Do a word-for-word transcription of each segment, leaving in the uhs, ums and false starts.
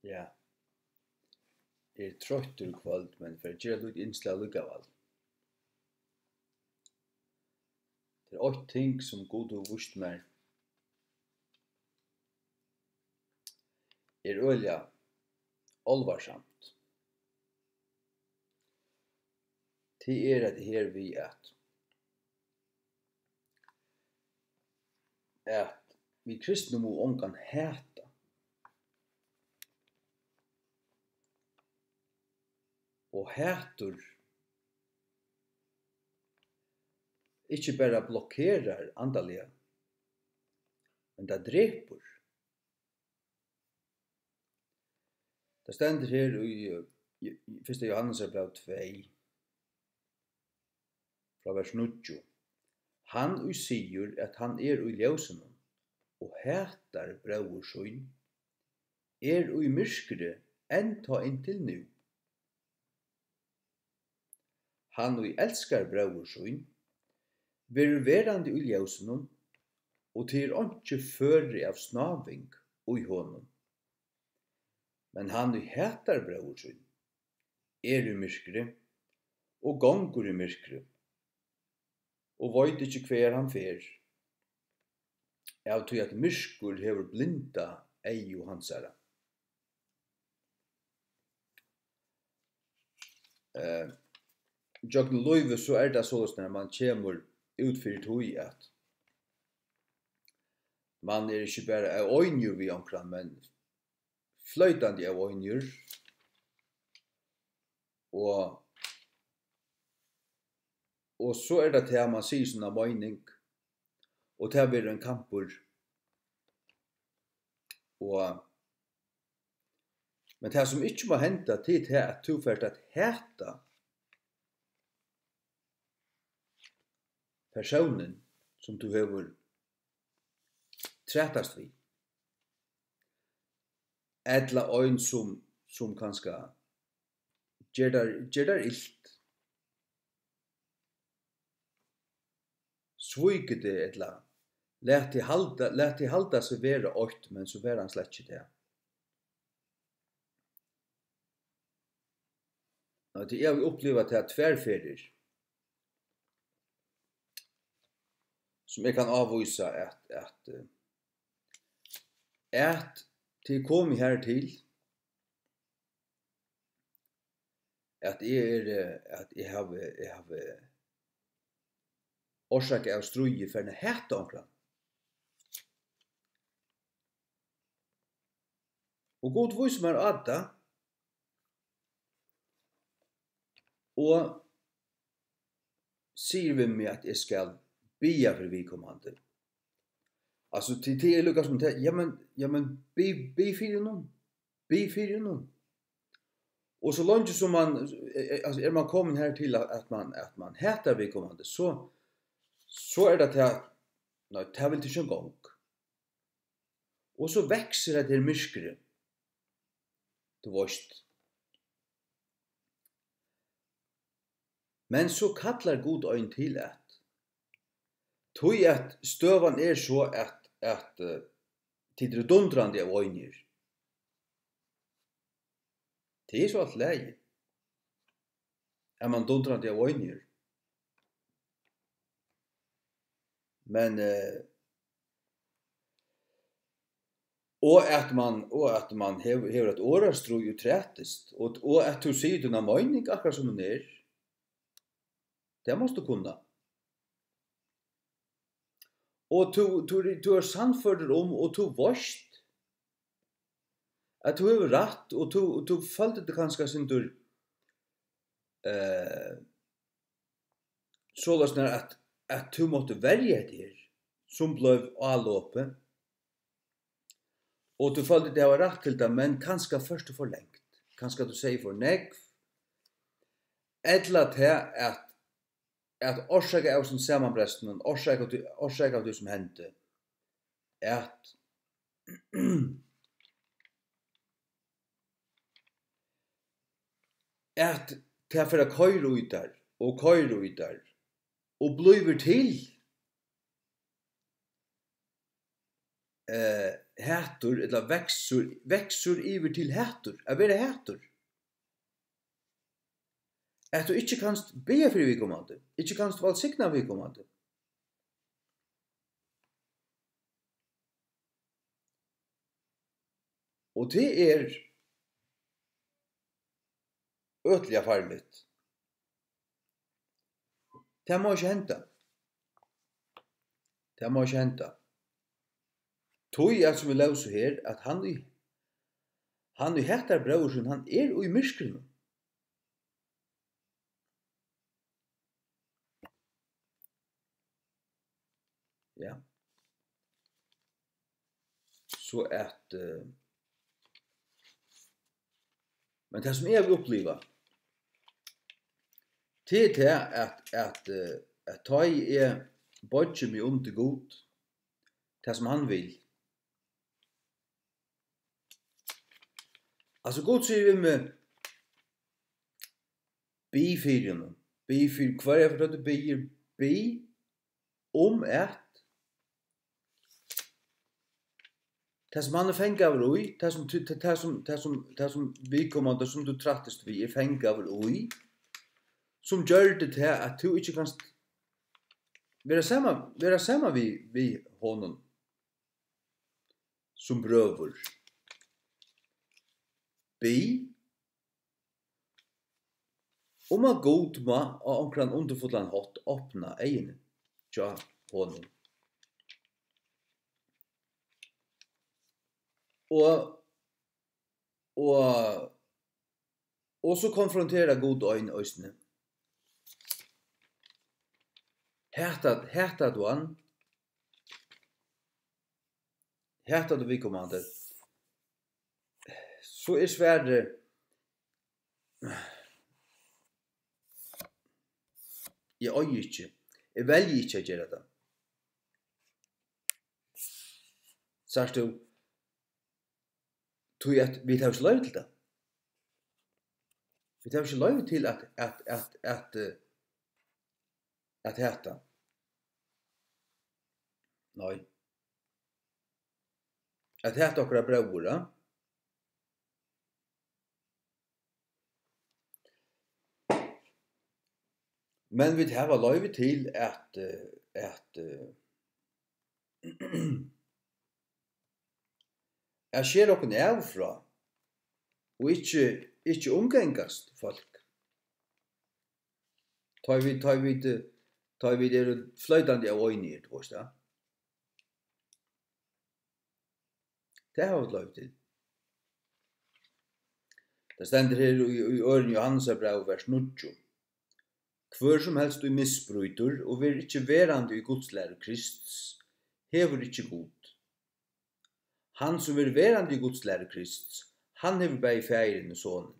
Ja. Eg eri troyttur í kvøld, men eg fari at gera eitt lítið innslag allíkavæl. Tað er eitt ting, sum Gud hevur víst mær, er øgiliga álvarsamt. Tað er, at her við at, at vit kristnu mugu ongan hata. Og hatur ikki bara blokkerar andaliga, men tað drepur. Tað stendur her í, í, í fyrsta Jóhannesarbræv tvey, frá vers níggju: Hann, ið sigur, at hann er í ljósinum, og hatar bróður sín, er í myrkri enntá inntil nú. Hann, ið elskar bróður sín, verður verandi í ljósinum, og tað er einki føri av snáðing í honum. Men hann, ið hatar bróður sín, er í myrkri og gongur í myrkri og veit ikki, hvar hann fer, av tí at myrkur hevur blindað eygu hansara. Eh, gjøgnum lívið, so er tað soleiðis, at mann kemur út fyri tí, at mann er ikki bara óeinigur við onkran, men floytandi óeinigur. Og, og so er tað tað, mann sigur sína meining, og tað verður ein kampur. Og, men tað, sum ikki má henda, tað er tað, at tú fert at hata persónin, sum tú hevur trætast við, ella ein, sum, sum kanska ger tær, ger tær ilt, svíkur teg, ella lat teg halda, lat teg halda seg vera eitt, men so var hann slett ikki tað. Nei, tí eg havi upplivað tað tvær ferðir, sum eg kann ávísa, at, at, eh, at tað er komið hartil, at eg eri, at eg havi, eg havi orsakað av stríði farin at hata onkran. Og Gud vísir mær á tað og sigur við meg, at eg skal biðja fyri viðkomandi. Altso, tað, tað er líka sum tað, ja, men, ja, men bið, bið fyri honum. Bið fyri honum. Og so leingi sum mann, eh, eh, altso, er mann komin hartil, at, at mann, at mann hatar viðkomandi, so, so er tað tað, nei, tað vil tað ikki eingong. Og so veksur hetta her myrkrið, tú veitst. Men so kallar Gud ein til at, tí at støðan er so, at, at, eh, tit eru dundrandi óeinigir. Tað er so alt í lagi, at mann dundrandi óeinigur. Men, eh, og at mann, og at mann hevur, hevur eitt orðastríð og trætist, og, og at tú sigur tína meining akkurát sum hon er, tað mást tú kunna. Og tú, tú, tú ert sannførdur um, og tú veitst, at tú hevur rætt, og tú, og tú føldi teg kanska eitt sindur, eh, soleiðis nær at, at tú mátti verja hetta her, sum bleiv álopið, og tú føldi teg hava rætt til tað, men kanska fórt tú for langt, kanska tú segði for nógv, ella tað at, at orsaka av hesum samanbrestinum, orsaka av tí, orsaka av tí sum hendi, at, at tað fer at koyra í tær, og koyra í tær, og blívur til, eh, hatur, ella veksur, veksur yvir til hatur, at vera hatur. At tú ikki kanst biðja fyri viðkomandi, ikki kanst vælsigna viðkomandi. Og tað er øgiliga farligt. Tað má ikki henda. Tað má ikki henda. Tí at, sum vit lósu her, at hann ið, hann ið hatar bróður sín, hann er í myrkrinum. Ja. So at, eh, men tað, sum eg havi upplivað, tað er tað, at, at, eh, at tá ið eg boyggi meg undir Gud, tað, sum hann vil, altso, Gud sigur við meg: Bið fyri honum. Bið fyri, hvørja ferð tú biður, bið um at tað, sum hann er fangaður í, tað, sum tú, tað, tað, sum, tað, sum, tað, sum viðkomandi, sum tú trættist við, er fangaður í, sum gjørdi tað, at tú ikki kanst vera saman, vera saman við, við honum sum brøður. Bið um, at Gud má á onkran undurfullan hátt opna eyguni hjá honum. Og, og, og so konfronterar Gud ein eisini. Hatar, hatar tú hann? Hatar tú viðkomandi? So er svarið, eg eigi ikki, eg velji ikki at gera tað. Sært tú, tí at vit hava ikki loyvi til tað. Vit hava ikki loyvi til at, at, at, at, eh, at hata. Nei. At hata okkara bróður, ja. Men vit hava loyvi til at, eh, at, eh, at skera okkum av frá og ikki, ikki umgangast fólk. Tá ið vit, tá ið vit, eh, tá ið vit eru floytandi óeinigir, tú veist tað. Tað hava vit loyvi til. Tað stendur her í, í Øðrum Jóhannesarbrævi, vers níggju: Hvør sum helst, ið misbrýtur og verður ikki verandi í Guds læru Krists, hevur ikki Gud. Hann, sum verður verandi í Guds læru Krists, hann hevur bæði Faðirin og Sonin.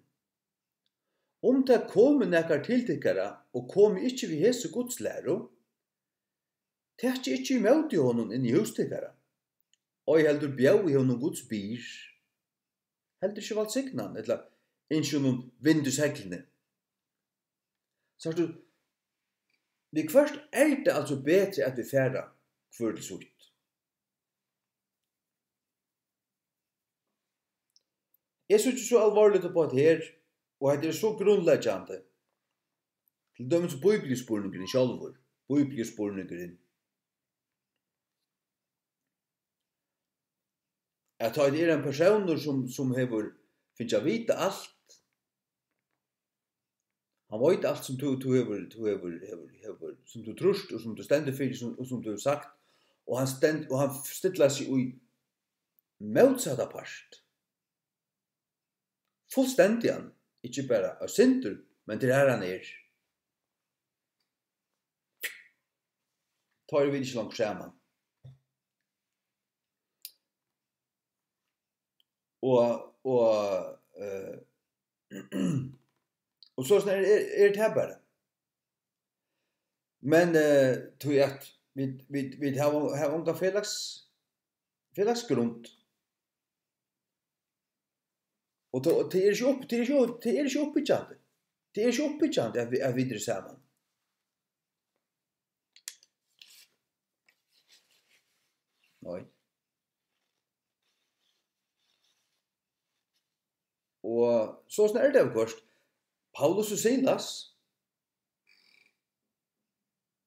Um tað komi nakar til tykkara og komi ikki við hesi Guds læru, takið ikki ímóti honum inn í hús tykkara, ei heldur bjóðið honum Guds byr, heldur ikki vælsigna hann, ella ynskið honum vind í seglini. Sært tú, viðhvørt er tað altso betri, at vit fara hvør til sítt. Eg síggi so alvorligt upp á hetta her, og hetta er so grundleggjandi. Til dømis bíbliuspurningurin sjálvur, bíbliuspurningurin, at tá tað er ein persónur, sum, sum hevur fingið at vita alt, hann veit alt, sum tú, tú hevur, tú hevur, hevur, hevur, sum tú trýrt, og sum tú stendur fyri, sum, og sum tú hevur sagt, og hann stend-, og hann stillar seg í mótsatta part. Fullstendigan, ikki bara eitt sindur, men tað er har hann er. Tá eru vit ikki longur saman. Og, og, eh, og soleiðis er, er, er tað bara. Men, eh, tí at vit, vit, vit hava, hava onga felags, felagsgrund. Og tá, og tað er ikki upp-, tað er ikki, tað er ikki uppbyggjandi. Tað er ikki uppbyggjandi at vi-, at vit eru saman. Nei. Og soleiðis er tað viðhvørt. Paulus og Silas,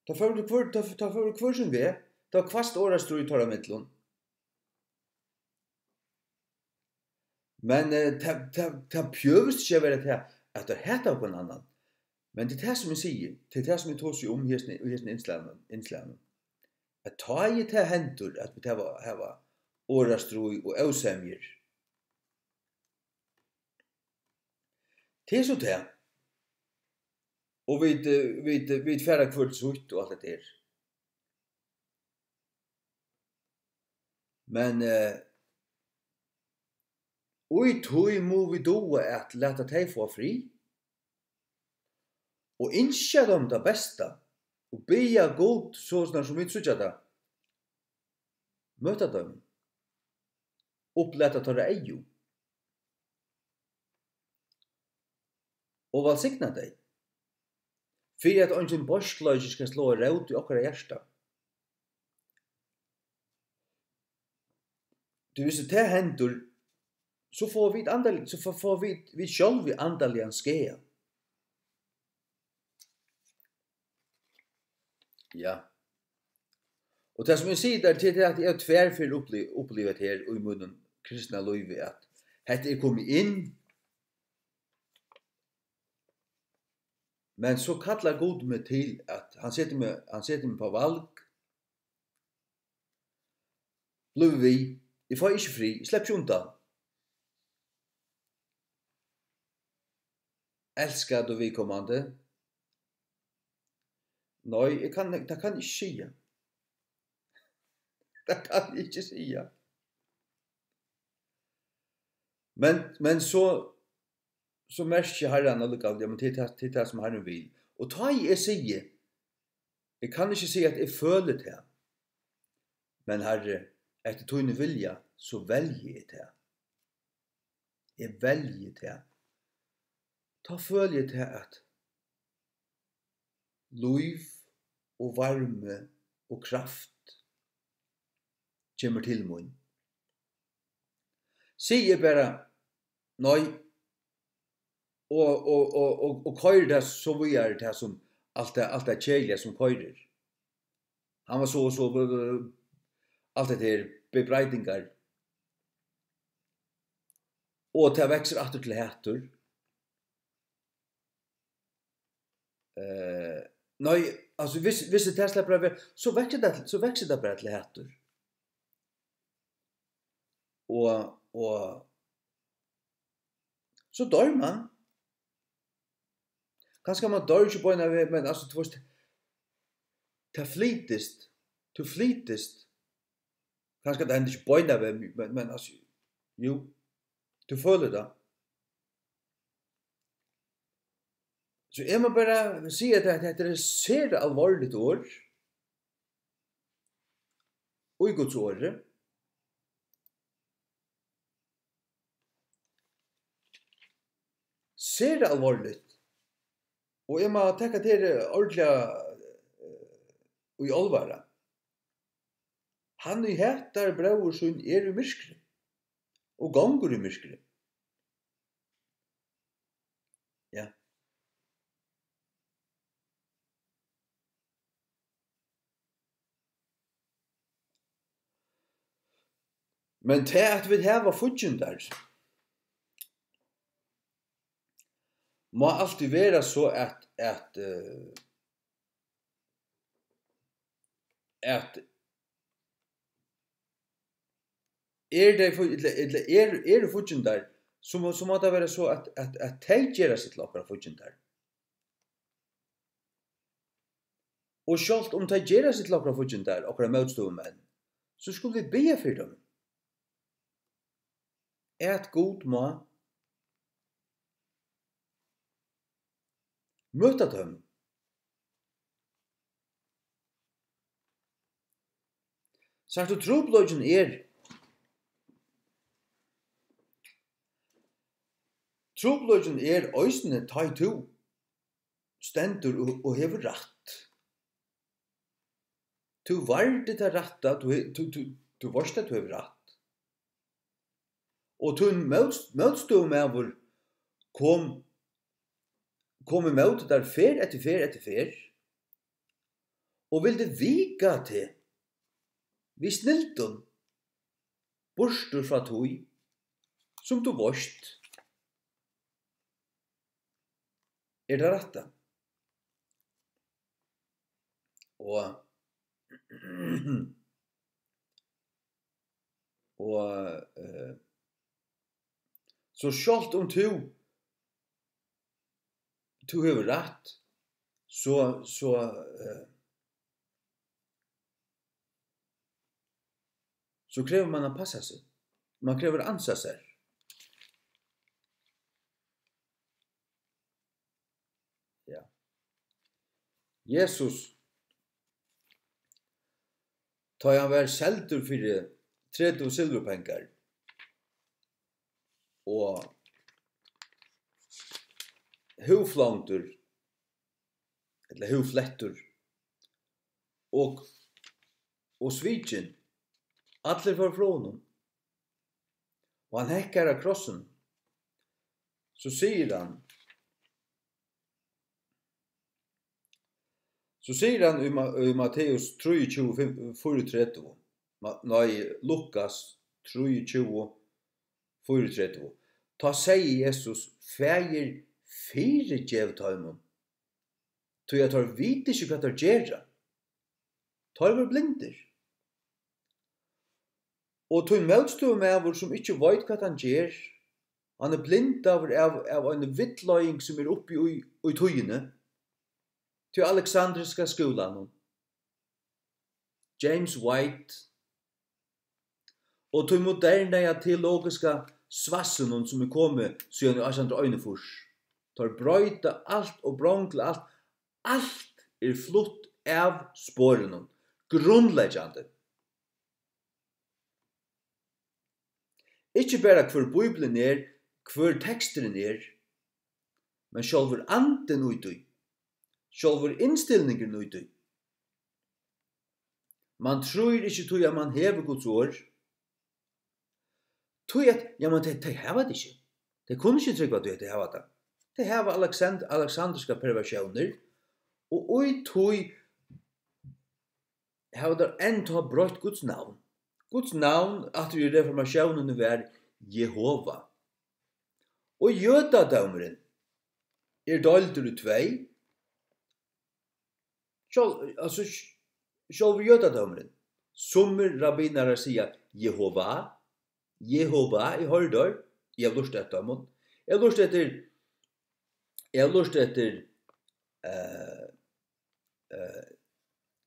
teir fóru hvør, teir, teir fóru hvør sín veg. Tað var hvasst orðastríð teirra millum. Men, eh, tað, tað, tað behøvist ikki at vera tað, at teir hata hvønn annan. Men tað er tað, sum eg sigi, tað er tað, sum eg tosi um í hesum, í hesum innslagnum, innslagnum. At tá ið tað hendir, at vit hava, hava orðastríð og ósemjur, tað er so tað. Og vit, eh, vit, eh, vit fara hvør til sítt og alt hetta her. Men, eh, í tí mugu vit duga at lata tey fáa frið og ynskja teimum tað besta og biðja Gud, soleiðis sum vit síggja tað, møta teimum, upplata teirra eygu og vælsigna tey, fyri at eingin beiskleiki skal sláa rót í okkara hjarta. Tí viss tað hendir, so fáa vit andal-, so fá-, fáa vit, vit sjálvi andaligan skaða. Ja. Og tað, sum eg sigi tær, til tað, at eg havi tvær ferðir uppliv-, upplivað her í mínum kristna lívi, at hetta er komið inn, men so kallar Gud meg til, at hann setir meg, hann setir meg upp á val. Blív við. Eg fái ikki frið. Eg sleppi ikki undan. Elskar tú viðkomandi? Nei, eg kann, tað kann eg ikki siga. Tað kann eg ikki siga. Men, men so, so merki Harrin allíkavæl, ja, men tað er tað, tað er tað, sum Harrin vil. Og tá ið eg sigi, eg kann ikki siga, at eg føli tað, men Harri, eftir tínum vilja, so velji eg tað. Eg velji tað. Tá føli eg tað, at lív og varmi og kraft kemur til mín. Sigi eg bara nei og, og, og, og, og koyri tað so víðari, tað sum alt tað, alt tað keðiliga sum koyrir. Hann var so og so, alt hetta her, bebreitingar. Og tað veksur aftur til hatur. Eh, nei, altso, viss, viss tað sleppur at vera, so veksur tað, so veksur tað bara til hatur. Og, og so doyr mann. Kanska mann doyr ikki beinanvegin, men, altso, tú veist, tað flytist, tú flytist. Kanska tað hendir ikki beinanvegin, men, men, altso, jú, tú følir tað. So eg má bara siga tað, at hetta er sera alvorligt orð í Guds orði. Sera alvorligt. Og eg má taka tað her ordiliga, eh, í álvara. Hann, ið hatar bróður sín, er í myrkri og gongur í myrkri. Ja. Men tað, at vit hava fíggindar, má altíð vera so, at, at, eh, at eru tey fí-, ella, ella eru, eru fíggindar, so má, so má tað vera so, at, at, at tey gera seg til okkara fíggindar. Og sjálvt um tey gera seg til okkara fíggindar, okkara mótstøðumenn, so skulu vit biðja fyri teimum, at Gud má møta teimum. Sært tú, trupulleikin er, trupulleikin er eisini, tá ið tú stendur og, og hevur rætt. Tú vardi tað rætta, tú he-, tú, tú, tú veitst, at tú hevur rætt. Og tín móts-, mótstøðumaður kom, kom ímóti tær ferð eftir ferð eftir ferð, og vildi vika teg við snildum, burtur frá tí, sum tú veitst er tað rætta. Og, og, eh, so sjálvt um tú, tú hevur rætt, so, so, eh, so krevur mann at passa seg. Mann krevur at ansa sær. Ja. Jesus, tá ið hann var seldur fyri tretivu silvurpengar og húðflongdur, ella húðflettur, og, og svikin, allir fóru frá honum, og hann hekkar á krossin, so sigur hann, so sigur hann í Ma-, í Matteus trýogtjúgu, fýraogtretivu, Ma-, nei, Lukas trýogtjúgu, fýraogtretivu, tá segði Jesus: Faðir, fyrigev teimum, tí at teir vita ikki, hvat teir gera. Teir vóru blindir. Og tín mótstøðumaður, sum ikki veit, hvat hann ger, hann er blindaður av, av eini villleiðing, sum er uppi í, í tíðini, tí aleksandriska skúlanum, James White, og tí modernaða teologiska svassinum, sum er komið síðan í átjan hundrað og einogfýrs. Teir broyta alt og brongla alt. Alt er flutt av sporunum. Grundleggjandi. Ikki bara hvør Bíblian er, hvør teksturin er, men sjálvur andin í tí, sjálvur innstilningurin í tí. Mann trýr ikki tí, at mann hevur Guds orð. Tí at, ja, men tey, tey hava tað ikki. Tey kunnu ikki trúgva tí, at tey hava tað. Tey hava aleksand-, aleksandriskar perversjónir, og í tí hava teir enntá broytt Guds navn. Guds navn aftur í reformatiónini var Jehova. Og jødadómurin er deildur í tvey. Sjálv-, altso, sj-, sjálvur jødadómurin. Summir rabbinarar siga Jehova, Jehova, eg hoyri teir, eg havi lurtað eftir teimum. Eg havi lurtað eftir, eg havi lurtað eftir, eh, eh,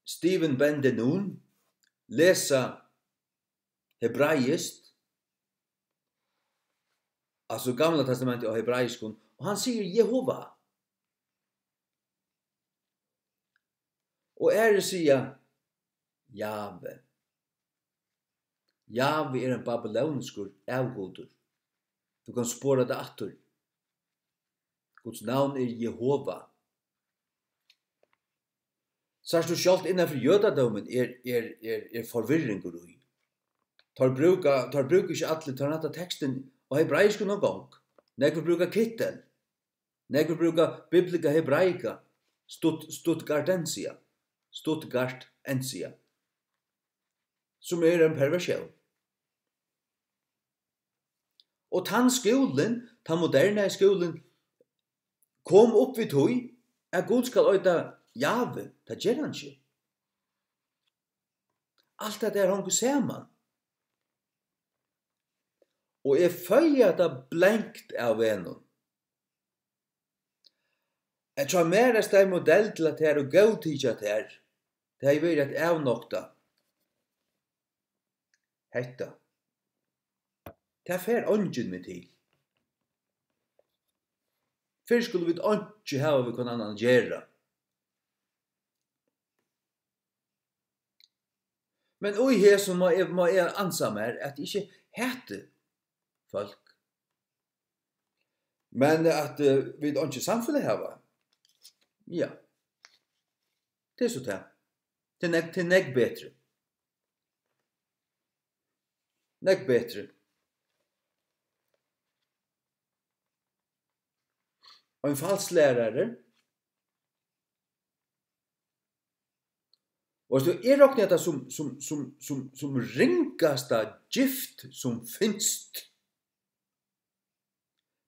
Stephen Ben Denun lesa hebraiskt, altso Gamla Testamentið á hebraiskum, og hann sigur Jehova. Og aðrir siga Jave. Jave er ein babylonskur avgudur. Tú kanst spora tað aftur. Guds navn er Jehova. Sært tú, sjálvt innan fyri jødadómin er, er, er, er forvirringur í. Teir brúka, teir brúka ikki allir, teir rætta tekstin á hebraiskum eingong. Nógvir brúka kittel. Nógvir brúka Biblica Hebraica, Stutt-, Stuttgartensia, Stuttgartensia, sum er ein perversión. Og tann skúlin, tann modernaði skúlin, kom upp við tí, at Gud skal eita Jave. Tað ger hann ikki. Alt hetta her hongur saman. Og eg fái tað blankt av vegnum. At hjá mær er staðið modell til at tær og góðtikið at tær, tað hevði verið at avnokta hetta. Tað fær eingin meg til. Fyrr skulu vit einki hava við hvønn annan at gera. Men í hesum má eg, má eg ansa mær, at eg ikki hati fólk. Men at, eh, vit einki samfelag hava, ja, tað er so tað. Tað er nógv, tað er nógv betri. Nógv betri. ein falslærari. Og veitst tú, eg rokni hetta sum, sum, sum, sum, sum ringasta gift sum finst.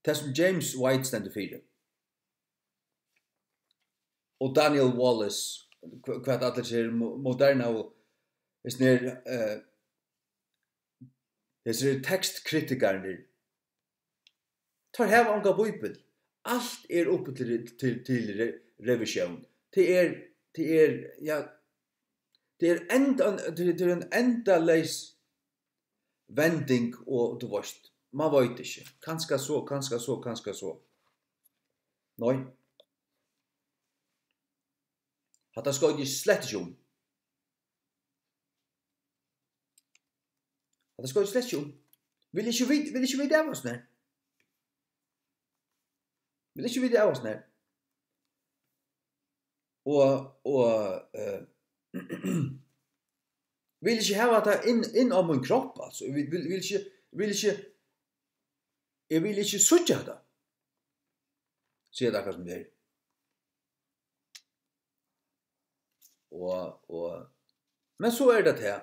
Tað sum James White stendur fyri. Og Daniel Wallace, hva-, hvat allir siga, mo-, moderna og hesir her, eh, hesir tekstkritikararnir. Teir hava onga bíbel. Alt er uppi til, til, til re-, revisión. Tað er, tað er, ja, tað er enda, tað er, tað er ein endaleys vending og, tú veitst, man veit ikki. Kanska so, kanska so, kanska so. Nei. Hatta skoyti eg slett ikki um. Hatta skoyti eg slett ikki um. Vil ikki vit-, vil ikki vita av hasum her. Vil ikki vita av hasum her. Og, og, eh, vil ikki hava tað inn, inn á mín kropp, altso. Eg vil, vil, vil ikki, vil ikki, eg vil ikki síggja hatta. Siga tað akkurát sum tað er. Og, og, men so er tað tað,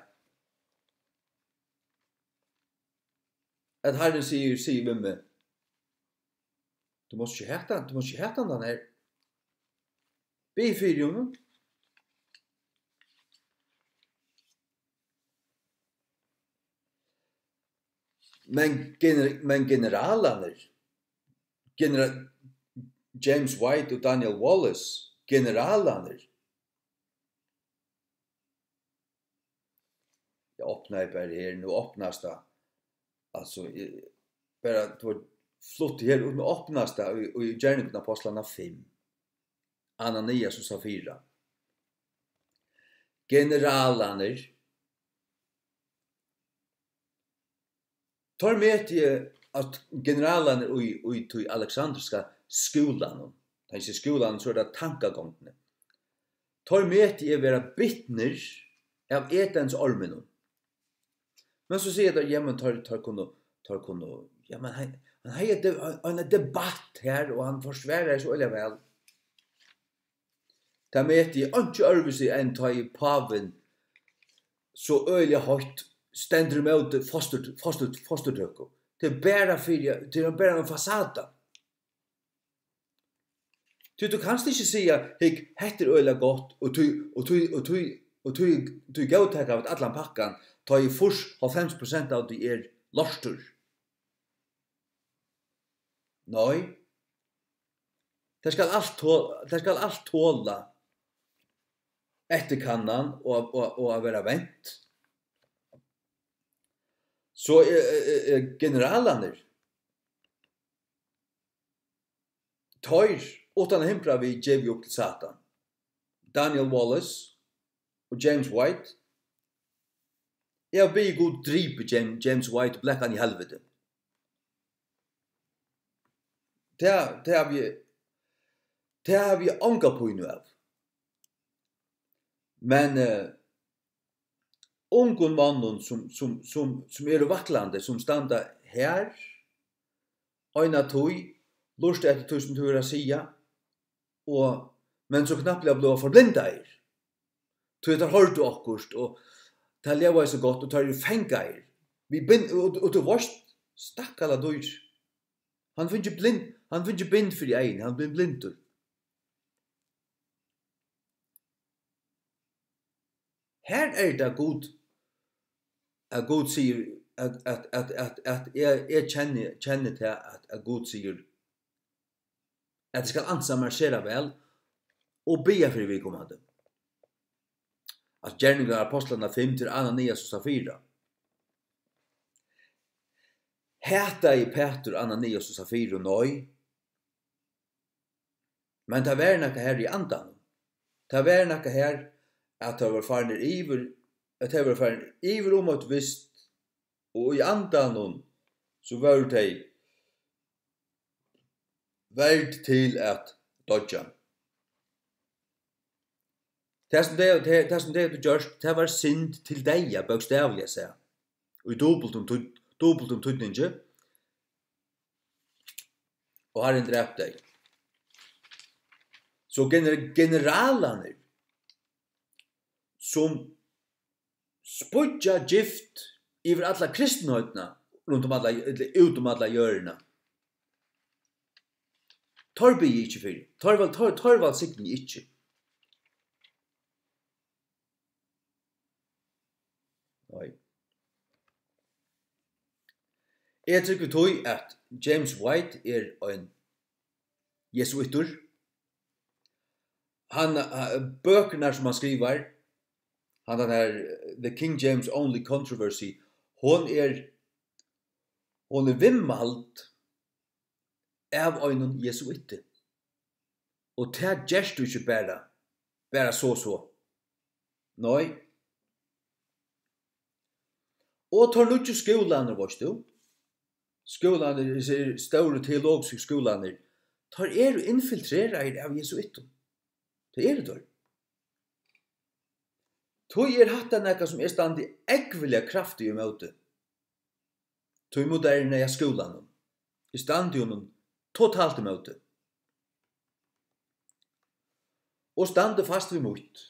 at Harrin sigur, sigur við meg, tú mást ikki hata, tú mást ikki hata hann her. Bið fyri honum. Men gener-, men generalarnir, genera-, James White og Daniel Wallace, generalarnir, eg opnaði bara her, nú opnast tað, altso, eg, bara, tú veit, flutti her, og nú opnast tað í, í Gerningarnar Ápostlarnar fimm, Ananias og Safira. Generalarnir, teir meti eg at generalarnir í, í tí aleksandriska skúlanum, tá eg sigi skúlanum, so er tað tankagongdini, teir meti eg vera bitnir av Edensorminum. Men so siga teir, ja, men teir, teir kunnu, teir kunnu, ja, men hann, hann hevði de-, eina debatt her, og hann forsvarar so øgiliga væl. Tað meti eg einki øðrvísi enn tá ið pávin so øgiliga heitt stendur ímóti fostur-, fostur-, fosturtøku. Tað er bara fyri, tað er bara ein fasada. Tí tú kanst ikki siga, hygg, hetta er øgiliga gott, og tí, og tí, og tí, og tí, tí góðtaka vit allan pakkan, tá ið fýrs, hálvfems prosent av tí er lortur. Nei. Tað skal alt to-, tað skal alt tola eftirkannan og, og, og at vera vent. So, eh, eh, eh, generalarnir, teir, uttan at himbra við, geva eg upp til Satan. Daniel Wallace og James White. Eg havi biðið Gud, dripið Jam-, James White, blaka hann í helviti. Tað, tað havi eg, tað havi eg onga pínu av. Men, eh, ungum monnum, sum, sum, sum, sum eru vaklandi, sum standa her eina tíð, lurta eftir tí, sum tú hevur at siga, og, men so knappliga blíva forblindaðir, tí at teir hoyrdu okkurt, og tað ljóðaði so gott, og teir eru fangaðir. Vit bin-, og, og tú veitst, stakkala dýr. Hann fingið blind, hann fingið bind fyri eyguni, hann blivin blindur. Her er tað Gud, at Gud sigur, at, at, at, at, at eg, eg kenni, kenni tað, at, at Gud sigur, at eg skal ansa mær sera væl og biðja fyri viðkomandi. At Gerningar Ápostlarnar fimm til Ananias og Safira. Hataði Pætur Ananias og Safiru? Nei. Men tað var nakað har í andanum. Tað var nakað har, at teir vóru farnir yvir, at teir vóru farnir yvir um eitt vist, og í andanum, so vóru tey verd til at doyggja. Tað, sum tey, tað, tað, sum tey høvdu gjørt, tað var synd til deyða, bókstavliga sæð. Í dupultum týd-, dupultum týdningi. Og Harrin drap tey. So gener-, generalarnir, sum spýggja gift yvir alla kristinheitina, rundt um alla, ella út um alla jørðina, teir biði ikki fyri. Teir væl-, teir, teir vælsigni ikki. Nei. Eg trúgvi tí, at James White er ein jesuittur. Hann, eh, bøkurnar, sum hann skrivar, hann, hann er The King James Only Controversy, hon er, hon er viðmæld av einum jesuitti. Og tað gert tú ikki bara, bara so, so. Nei. Og teir nýggju skúlarnir, veitst tú, skúlarnir, hesir stóru teologisku skúlarnir, teir eru infiltreraðir av jesuittum. Tað eru teir. Tí er hatta nakað, sum eg standi ógvuliga kraftigt ímóti. Tí modernaða skúlanum. Eg standi honum totalt ímóti. Og standi fast við mítt.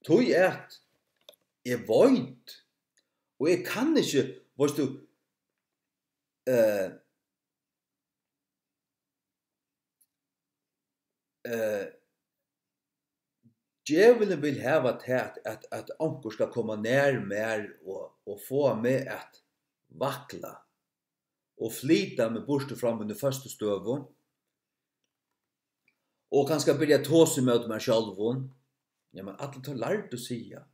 Tí at eg veit, og eg kann ikki, veitst tú, eh, eh, djevulin vil hava tað, at, at, at onkur skal koma nær mær og, og fáa meg at vakla og flyta meg burtur frá míni føstu støðu og kanska byrja at tosa ímóti mær sjálvum. Jamen, allir teir lærdu siga,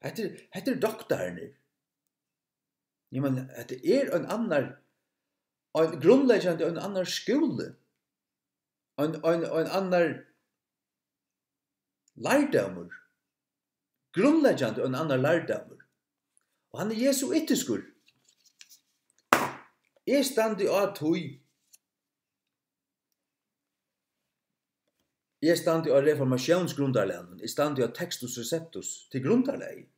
hetta er, hetta er doktararnir. Jamen, hetta er ein annar, ein grundleggjandi, ein annar skúli. Ein, ein, ein annar lærdómur. Grundleggjandi ein annar lærdómur. Og hann er jesuitiskur. Eg standi á tí. Eg standi á reformatiónsgrundarlagnum. Eg standi á Textus Receptus til grundarlagið.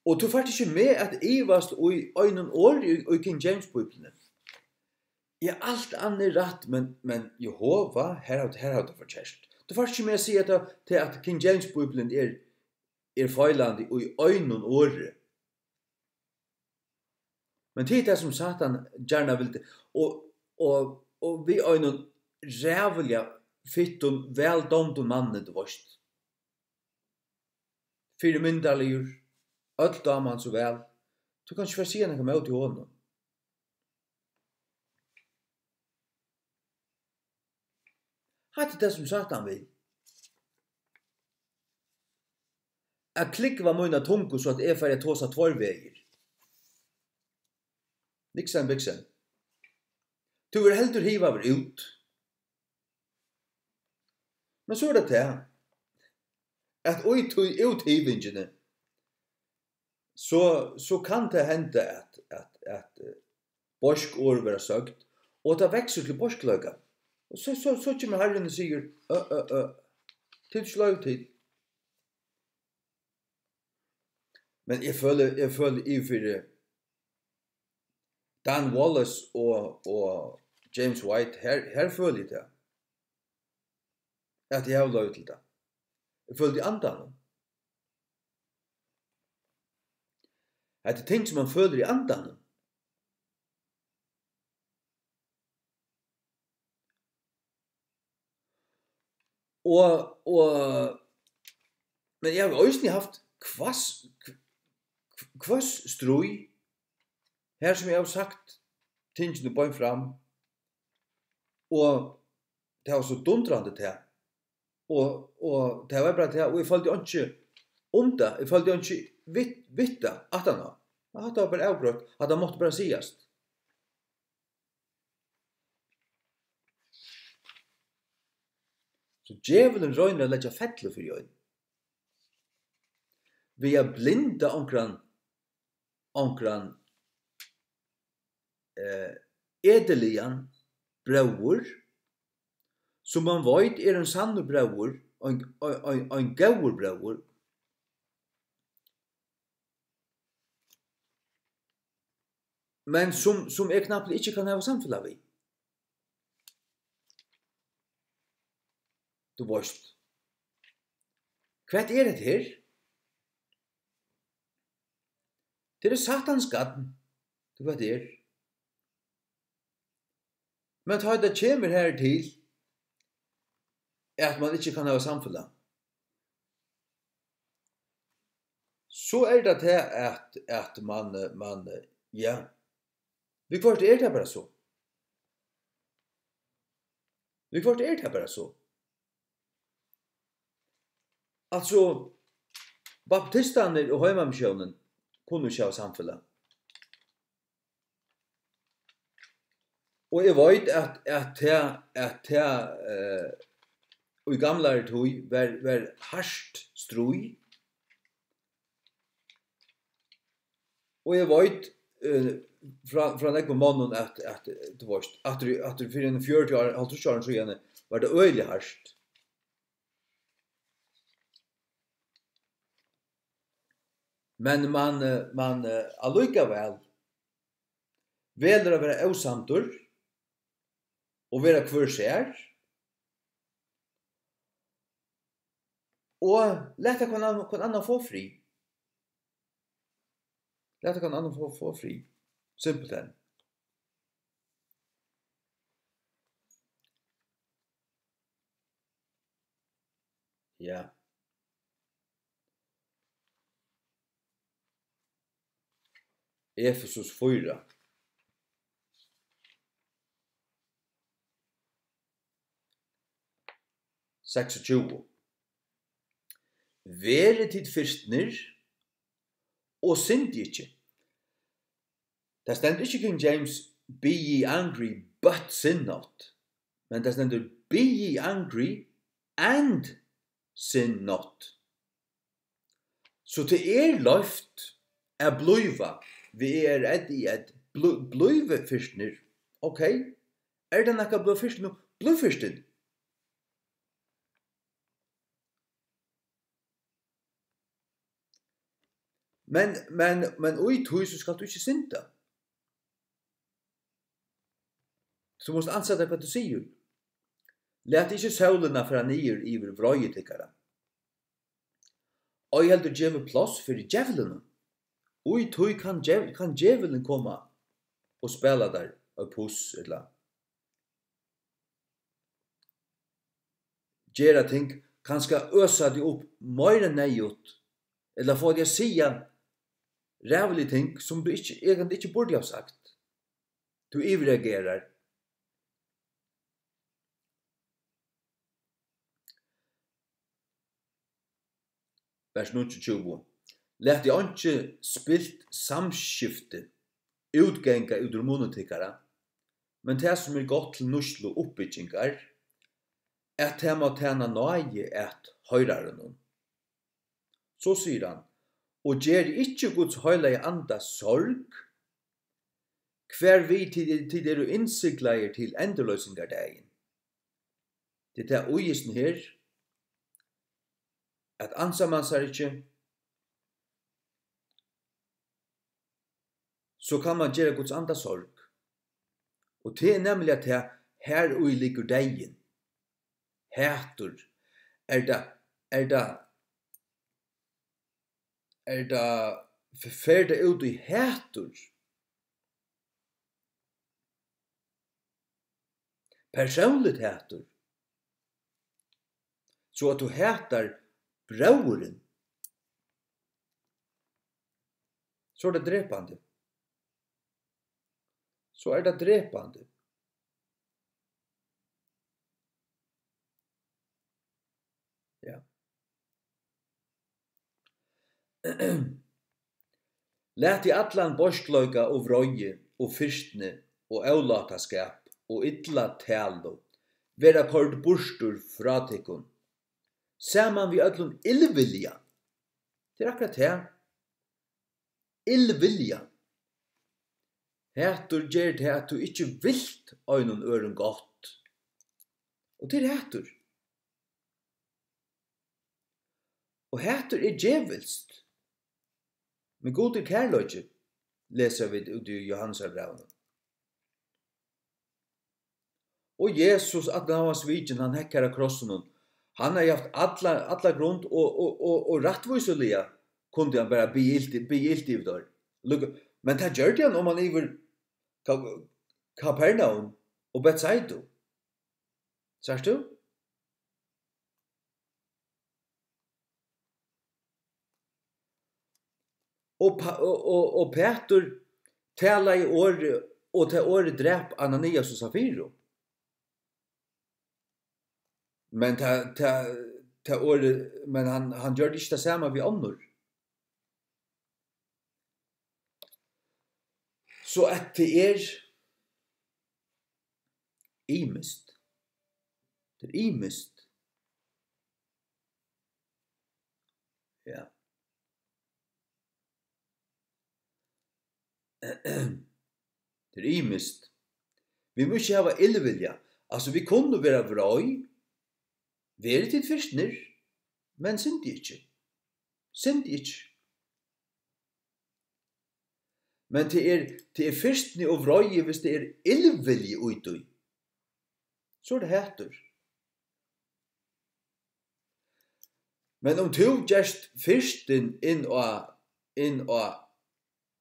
Og tú fært ikki meg at ivast í einum orði í, í King James Bíbliuni. Ja, alt annað er rætt, men, men Jehova, her hevur, her hevur tú forkert. Tú fært ikki meg at siga tað, til at King James Bíbliun er, er feilandi í einum orði. Men tað er tað, sum Satan gjarna vildi, og, og, og við einum ræðuliga fittum, væl dámdum manni, tú veitst. Fyrimyndarligur, øll dáma hann so væl. Tú kanst ikki fara at siga nakað móti honum. Hatta er tað, sum Satan vil. At klúgva mína tungu, so at eg fari at tosa tveir vegir. Niksen, biksen. Tú verður heldur hivaður út. Men so er tað tað, at í tí úthivingini, so, so kann tað henda, at, at, at, eh, beisk orð verða søgd, og tað veksur til beiskleika. Og so, so, so kemur Harrin og sigur, ø, ø, ø, tit sløv tit. Men eg føli, eg føli yvir fyri Dan Wallace og, og James White, her, her føli eg tað, at eg havi loyvi til tað. Eg føli tað í andanum. Hetta er ting, sum man følir í andanum. Og, og, men eg havi eisini havt hvass, hv-, hvøss stríð, har sum eg havi sagt tingini beint fram, og tað var so dundrandi tað, og, og tað var bara tað, og eg føldi einki um tað, eg føldi einki við, við tað aftaná. Men hatta var bara avgreitt, hatta mátti bara sigast. So djevulin roynir at leggja fellu fyri ein. Við at blinda onkran, onkran, eh, ediligan bróður, sum man veit er ein sannur bróður, ein, ein, ein, ein góður bróður. men sum, sum eg knappliga ikki kann hava samfelag við. Tú veist. Hvat er hetta her? Tað er Satans gagn. Tú, hvat er? Men tá tað kemur her til, at mann ikki kann hava samfelag, so er tað tað, at, at mann, mann, ja, viðhvørt er tað bara so. Viðhvørt er tað bara so. Altso, baptistarnir og heimamissiónin kunnu ikki hava samfelag. Og eg veit, at, at tað, at tað, eh, í gamlari tíð var, var hart stríð. Og eg veit, eh, frá, frá nógvum monnum, at, at, eh, tú veist, aftur í, aftur fyri ein fjøruti ár, hálvtrýss árum síðani, var tað øgiliga hart. Men mann, eh, mann, eh, allíkavæl velur at vera ósamdur og vera hvør sær, og lata hvønn annan, hvønn annan fáa frið. Lata hvønn annan fáa, fáa frið. Simpelthen. Ja. Efesus fýra. Seksogtjúgu. Verið tit firtnir og syndið ikki. Tað stendur ikki í King James, "Be ye angry, but sin not." Men tað stendur, "Be ye angry and sin not." So tað er loyvt at blíva, V E R D I, at blí-, blíva firtnir. Ok? Er tað nakað at blíva firtin nú? Blív firtin. Men, men, men í tí, so skalt tú ikki synda. Tú mást ansa tær, hvat tú sigur. Lat ikki sólina fara niður yvir vreiði tykkara. Ei heldur gevið pláss fyri djevlinum. Í tí kann djev-, kann djevulin koma og spæla tær eitt puss, ella gera ting, kanska øsa teg upp meira enn neyðugt, ella fáa teg at siga ræðulig ting, sum tú ikki, eigandi ikki burdi hava sagt. Tú yvirreagerar. Vers níggjuogtjúgu. Latið einki spilt samskifti útganga út úr munni tykkara, men tað, sum er gott til nýtslu uppbyggingar, at tað má tæna náði at hoyrarunum. So sigur hann, og gerið ikki Guds heilaga anda sorg, hvar við tit, tit eru innsiglaðir til endurloysingardagin. Tað er tað, ið hesin her, at ansa mann sær ikki, so kann mann gera Guds anda sorg. Og tað er nemliga tað, har í liggur deyðin. Hatur. Er tað, er tað, er tað, f-, fer tað út í hatur? Persónligt hatur. So at tú hatar bróðurin, so er tað drepandi. So er tað drepandi. Ja. Latið allan beiskleika og vreiði og firtni og ólátaskap og illa talu vera koyrd burtur frá tykkum, saman við øllum illvilja. Tað er akkurát tað. Illvilja. Hatur ger tað, at tú ikki vilt einum øðrum gott. Og tað er hatur. Og hatur er djevulskt. Men Gud er kærleiki. lesa vit úti í Jóhannesarbrævinum. Og Jesus, at hann var svikin, hann hekk har á krossinum. Hann hevði havt alla, alla grund og, og, og, og rættvísiliga kundi hann bara biðja ilt, biðja ilt yvir teir. Lukka-, men tað gjørdi hann, um hann yvir Ka-, Kapernaum og Betsaidu. Sært tú? Og Pa-, og, og, og Pætur talaði orðið, og tað orðið drap Ananias og Safiru. Men tað, tað, tað orðið, men hann, hann gjørdi ikki tað sama við onnur. So at tað er ymiskt. Tað er ymiskt. Ja. Tað er ymiskt. Vit mugu ikki hava illvilja. Altso, vit kunnu vera vreið. Verið tit firtnir, men syndið ikki. Syndið ikki. Men tað er, tað er firtni og vreiði, hvis tað er illvilji í tí. So er tað hatur. Men um tú gerst firtin inn á, inn á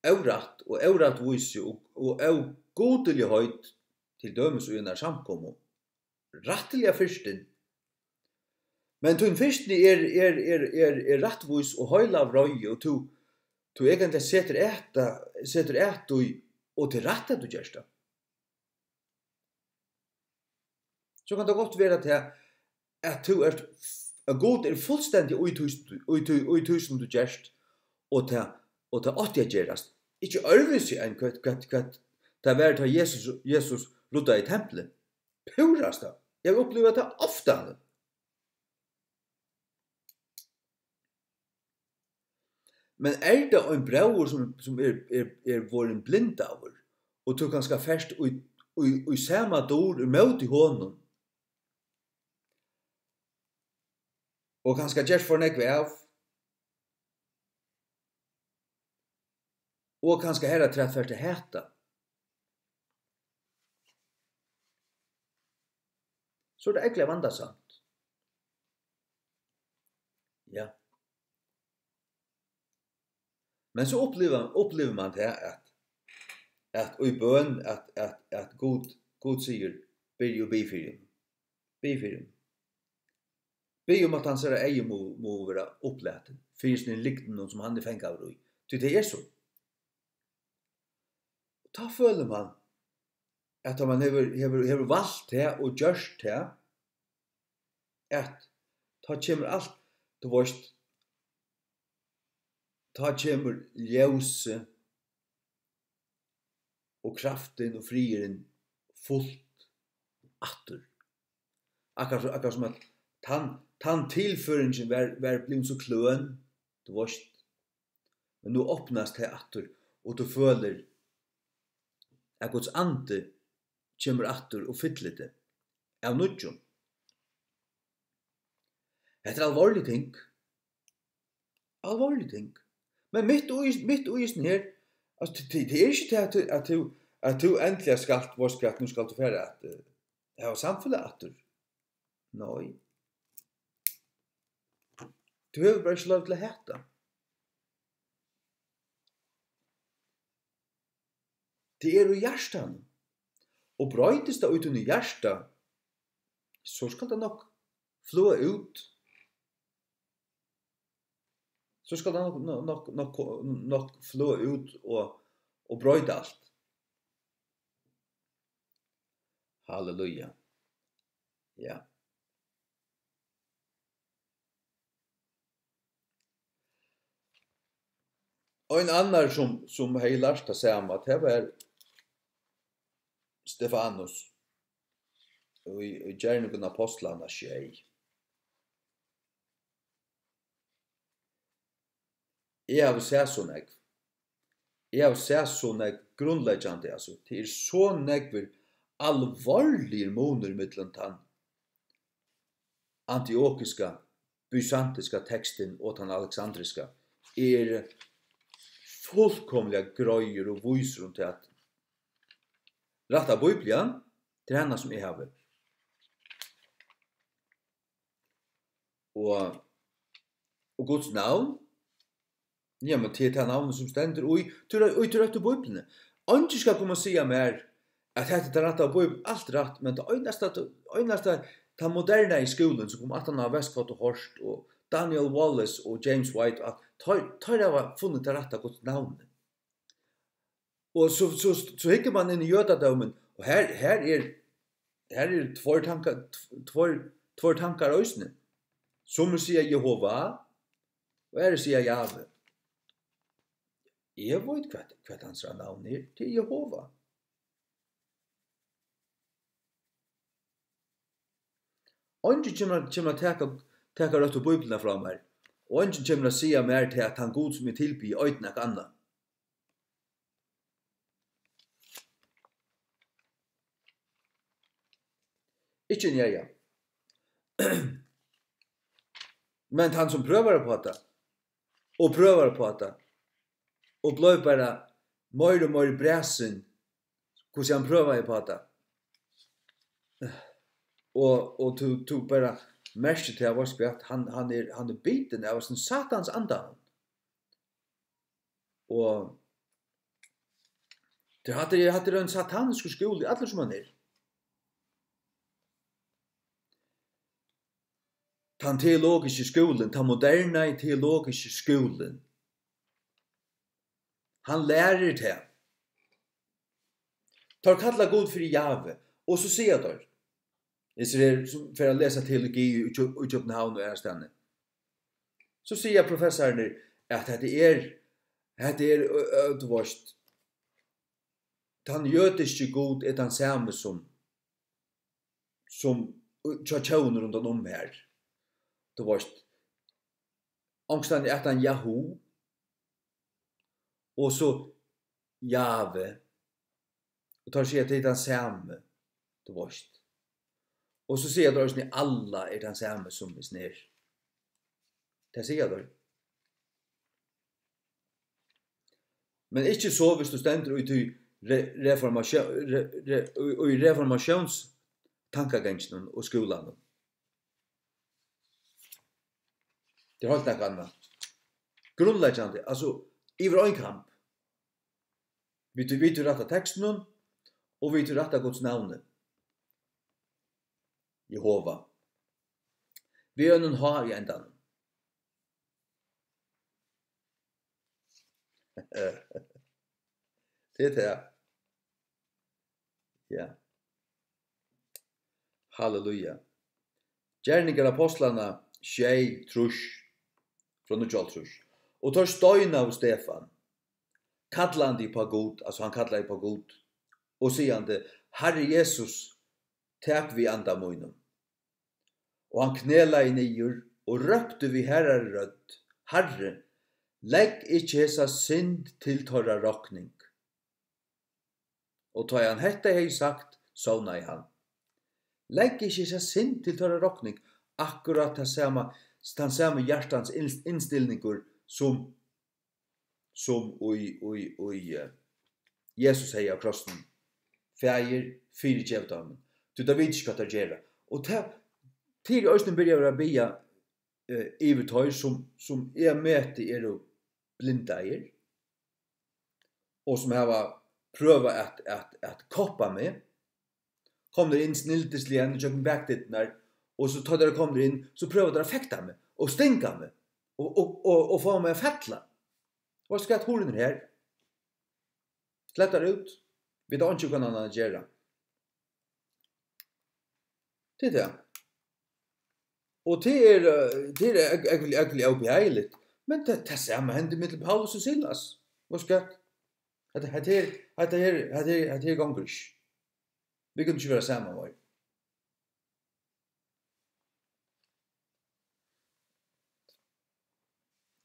órætt og órættvísi og, og ógudiligheit, til dømis í einari samkomu, rættiliga firtin, men tín firtni er, er, er, er, er rættvís og heil av reiði, og tú, tú eigentliga setur at, setur at í, og til rætt at tú gerst tað. So kann tað gott vera tað, at tú ert, at Gud er fullstendig í tí, í tí, í tí sum tú gerst, og tað, og tað átti at gerast. Ikki øðrvísi enn hvat, hvat, hvat tað var, tá Jesus, Jesus ruddaði templið. Púrasta. Eg havi upplivað tað ofta. Men er tað ein bróðir, sum, sum er, er, er vorðin blindaður, og tú kanska fert í, í, í sama dur ímóti honum, og kanska gert for nógv av, og kanska harafturat fert at hata, so er tað ógvuliga vandasamt. Ja. Men so uppliva-, upplivir mann tað, at, at í bøn, at, at, at Gud, Gud sigur, byrja og bið fyri honum. Bið fyri honum. Bið um, at hansara eygu mugu, mugu vera upplatin fyri sínum lygndum, sum hann er fangaður í. Tí tað er so. Tá følir mann, at tá mann hevur, hevur, hevur valt tað og gjørt tað, at tá kemur alt, tú veist, tá kemur ljósið og kraftin og friðurin fult aftur. Akkurát, akkurát sum at tann, tann tilføringin var, var blivin so kløn, tú veist. Men nú opnast tað aftur, og tú følir, at Guds andi kemur aftur og fyllir teg av nýggjum. Hetta er alvorlig ting. Alvorlig ting. Men mitt í, mitt í hesum her, altso, tað, tað, tað er ikki tað, at tú, at tú, at tú endiliga skalt, veitst hvat, nú skalt tú fara at, eh, hava samfelag aftur. Nei. Tú hevur bara ikki loyvi til at hata. Tað er í hjartanum. Og broytist tað í tínum hjarta, so skal tað nokk fløða út. So skal tað nokk, nokk, nokk, nokk, nokk fløða út og, og broyta alt. Halleluja. Ja. Ein annar, sum, sum hevði lært tað sama, tað var Stefanus í, í Gerningum Ápostlanna sjey. Eg havi sæð so nógv. Eg havi sæð so nógv grundleggjandi, altso, tað er so nógvir alvorligir munir millum tann antiokiska, bysantinska tekstin og tann aleksandriska. Eg eri fullkomiliga greiður og vísur um tað, at rætta Bíblian, tað er hana, sum eg havi. Og, og Guds navn, jamen, tað er tað navn, sum stendur í, í, í tí røttu Bíbliuni. Eingin skal koma og siga mær, at hetta er tað rætta Bíbel, alt rætt, men tað einasta, tað einasta, tann modernaði skúlin, sum kom aftan á Westcott og Hort og Daniel Wallace og James White, at teir, teir hava funnið tað rætta Guds navnið. Og so, so, so hyggur mann inn í jødadómin, og her, her er, her er tveir tankar, tveir, tveir tankar eisini. Summi siga Jehova, og aðrir siga Jave. Eg veit, hvat, hvat hansara navn er. Tað er Jehova. Eingin kemur, kemur at taka, taka røttu Bíbliuna frá mær, og eingin kemur at siga mær tað, at tann Gud, sum eg tilbiði, eitur nakað annað. Ikki enn, ja, ja. Men tann, sum prøvar upp á tað, og prøvar upp á tað, og bleiv bara meir og meir bræsin, hvussu hann prøvaði upp á tað. Og, og tú, tú bara merkir tað, veitst, at hann, hann er, hann er bitin av sovorðnum Satans andanum. Og tað, hatta er, hatta er ein sataniskur skúli, allur sum hann er. Tann teologiski skúlin, tann moderni teologiski skúlin, hann lærir tað. Teir kalla Gud fyri Jave, og so siga teir, hesir her, sum fer at lesa teologi í Kjø-, í København og aðrastaðni, so siga professorarnir, at hetta er, hetta er, ø, ø, tú veitst, tann jødiski Gud er tann sami sum, sum hjá tjóðum rundan um her. Tú veitst, onkustaðni er tann Jahu, og so Jave, og teir siga, at tað er tann sami, tú veitst. Og so siga teir eisini, Allah er tann sami sum hesin her. Tað siga teir. Men ikki so, viss tú stendur í tí re-, reformatió-, re-, re-, í, í reformatiónstankaganginum og skúlanum. Tað er heilt nakað annað. Grundleggjandi, altso, yvir ein kam. Við tí, við tí rætta tekstinum og við tí rætta Guds navni. Jehova. Við einum H í endanum. Tað er tað. Ja. Halleluja. Gerningar Ápostlanna sjey, trýss, frá níggjuoghálvtrýss. Og teir steinaðu Stefan, kallandi upp á Gud, altso, hann kallaði upp á Gud, og sigandi: Harri Jesus, tak við anda mínum. Og hann knelaði niður og rópti við harðari rødd: Harri, legg ikki hesa synd til teirra rokning. Og tá ið hann hetta hevði sagt, sovnaði hann. Legg ikki hesa synd til teirra rokning, akkurát tað sama, tann sami hjartans ins-, innstilningur sum, sum í, í, í, eh, Jesus hevði á krossinum. Faðir, fyrigev teimum, tí teir vita ikki, hvat teir gera. Og tað, tað er eisini byrjað at vera biðja, eh, yvir teir, sum, sum eg meti eru blindaðir, og sum hava prøvað at, at, at koppa meg, komnir inn snildisliga inn gjøgnum bakdyrnar, og so tá teir eru komnir inn, so prøva teir at fekta meg, og stinga meg, og, og, og, og fáa meg at falla. Og veitst tú hvat, hurðin er her. Slepp tær út. Vit hava einki hvønn annan at gera. Tað er tað. Og tað er, eh, tað er óg-, ógvuliga, ógvuliga óbehagligt. Men tað, tað sama hendi millum Paulus og Silas. Veitst tú hvat? Hetta, hetta her, hetta her, hetta her, hetta her gongur ikki. Vit kunnu ikki vera saman meir.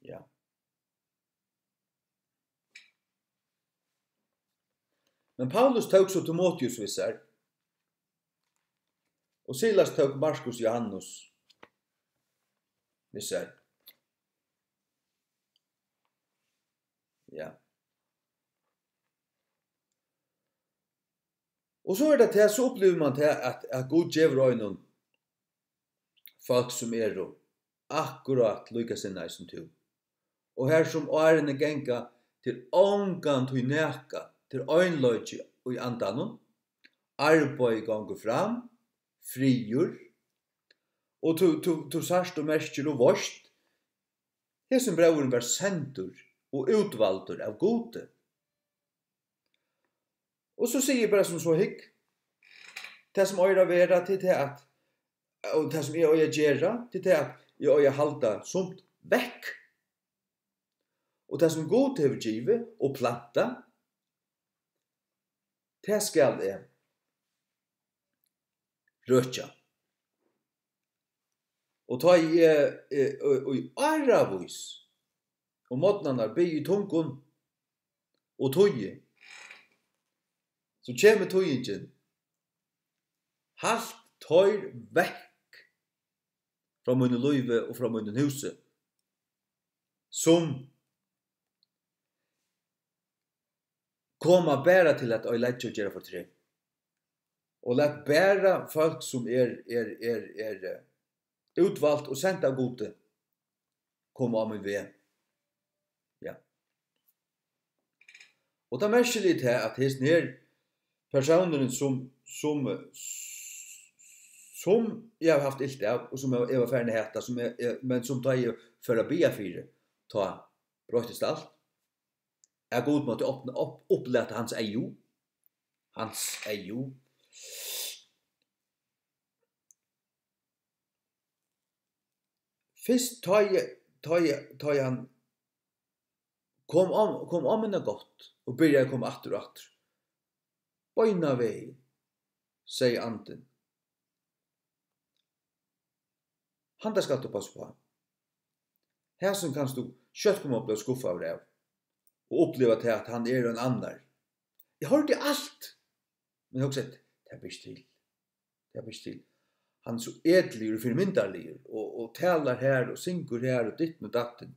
Ja. Men Paulus tók so Timoteus við sær, og Silas tók Markus Johannes við sær. Ja. Og so er tað tað, so upplivir mann tað, at, at Gud gevur einum fólk, sum eru akkurát líkasinnaði sum tú. Og har sum árini ganga, tað er ongantíð nakað, tað er einleiki í andanum, arbeiði gongur fram, friður, og tú, tú, tú sært og merkir og veitst, hesin bróðurin var sendur og útvaldur av Gudi. Og so sigi eg bara sum so: Hygg, tað sum eigur at vera, tað er tað, at, og tað sum eg eigi at gera, tað er tað, at eg eigi at halda sumt vekk. Og tað sum Gud hevur givið og plantað, tað skal eg røkja. Og tá eg, eg, eg, í áravís um morgnarnar biði í tungum og tíði, so kemur tíðingin: Halt teir vekk frá mínum lívi og frá mínum húsi, sum koma bara til at oyðileggja og gera fortreð. Og lat bara fólk, sum er, er, er, er, eh, útvalt og sent av Gudi, koma á mín veg. Ja. Og tað merkiliga er tað, at hesin her persónurin, sum, sum, sum eg havi havt ilt av, og sum eg, eg var farin at hata, sum eg, eg, men sum, tá eg fór at biðja fyri, tá broyttist alt. At Gud mátti opna, op-, upplata hans eygu. Hans eygu. Fyrst tá eg, tá eg, tá eg hann kom á, kom á mína gátt og byrjaði at koma aftur og aftur. Beinanvegin, segði Andin. Handa skalt tú passa uppá. Hasin kanst tú skjótt koma at blíva skuffaður av og uppliva tað, at hann er ein annar. Eg hoyrdi alt, men hugsaði: Tað ber ikki til. Tað ber ikki til. Hann er so ediligur og fyrimyndarligur og, og talar her og syngur her og ditten og datten.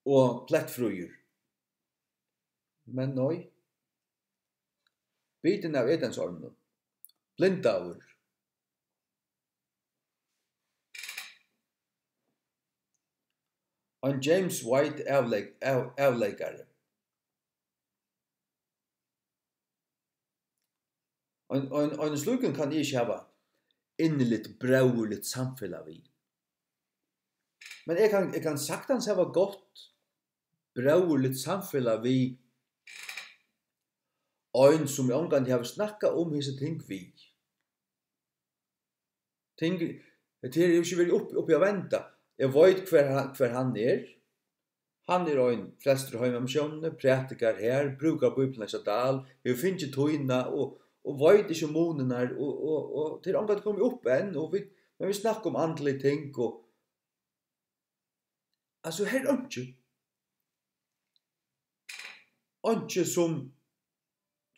Og plettfríur. Men nei. Bitin av Edensorminum. Blindaður. Ein James White avleik-, av-, avleikari. Ein, ein, ein slíkum kann eg ikki hava inniligt bróðurligt samfelag við. Men eg kann, eg kann saktans hava gott bróðurligt samfelag við ein, sum eg ongantíð havi snakkað um hesi ting við. Ting, hetta her hevur ikki verið uppi, uppi at venda. Eg veit, hvar hann, hvar hann er. Hann er ein frelstur í Heimamissiónini, prædikar har, brúkar Bíbliuna hjá Dahl, hevur fingið tíðina og, og veit ikki um munirnar og, og, og tað er ongantíð komið upp enn, og vit, men vit snakka um andlig ting og, altso, her er einki. Einki sum,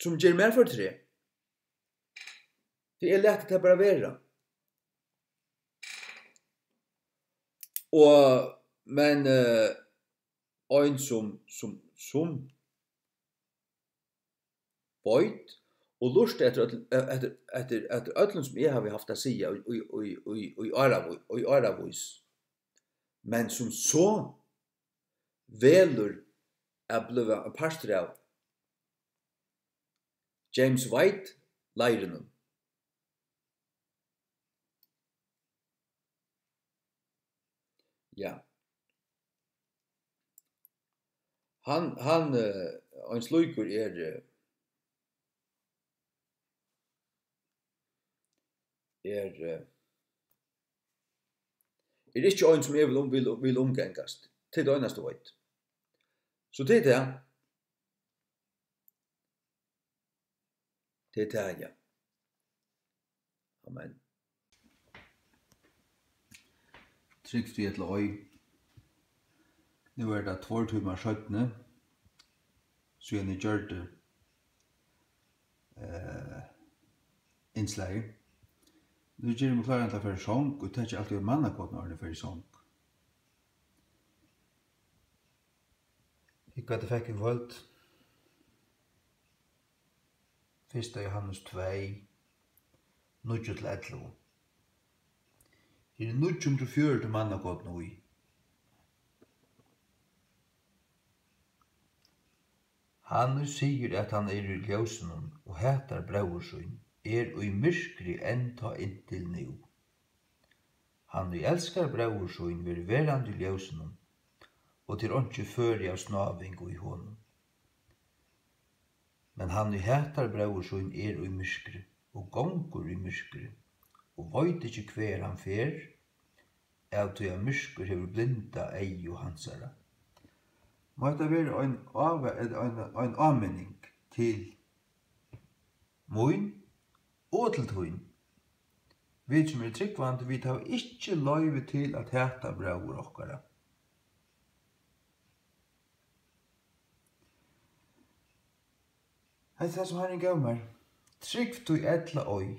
sum ger mær fortreð. Tí eg lati tað bara vera. Og, men, eh, ein sum, sum, sum veit og lurta eftir øll-, eftir, eftir, eftir øllum, sum eg havi havt at siga í, í, í, í, í áraví-, í áravís, men sum so velur at blíva ein partur av James White-leirinum. Ja. Hann, hann, eh, ein slíkur er, eh, er, eh, er ikki ein, sum eg vil um-, vil, vil umgangast. Tað er tað einasta, eg veit. So tað er tað. Tað er tað, ja. Amen. Trúgv tí ella ei. Nú er tað tveir tímar seinni, síðan eg gjørdi, eh, innslagið. Nú geri eg meg kláran til at fara í song, og eg taki altíð mannakortini, áðrenn eg fari í song. Hygg, hvat eg fekk í kvøld. Fyrsta Jóhannes tvey, níggju til ellivu. Her er níggju hundrað og fjøruti mannakorn í. Hann, ið sigur, at hann er í ljósinum, og hatar bróður sín, er í myrkri enntá inntil nú. Hann, ið elskar bróður sín, verður verandi í ljósinum, og tað er einki føri av snáðing í honum. Men hann, ið hatar bróður sín, er í myrkri, og gongur í myrkri, og veit ikki, hvagar hann fer, av tí at myrkur hevur blindað eygu hansara. Má hetta vera ein áva-, ella ein, ein áminning til mín og til tín. Vit, sum eru trúgvandi, vit hava ikki loyvi til at hata bróður okkara. Hetta er tað, sum Harrin gav mær. Trúgv tí ella ei.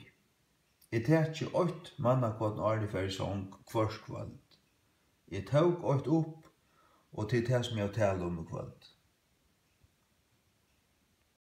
Eg taki eitt mannakorn, áðrenn eg fari í song hvørt kvøld. Eg tók eitt upp, og tað er tað, sum eg havi talað um í kvøld.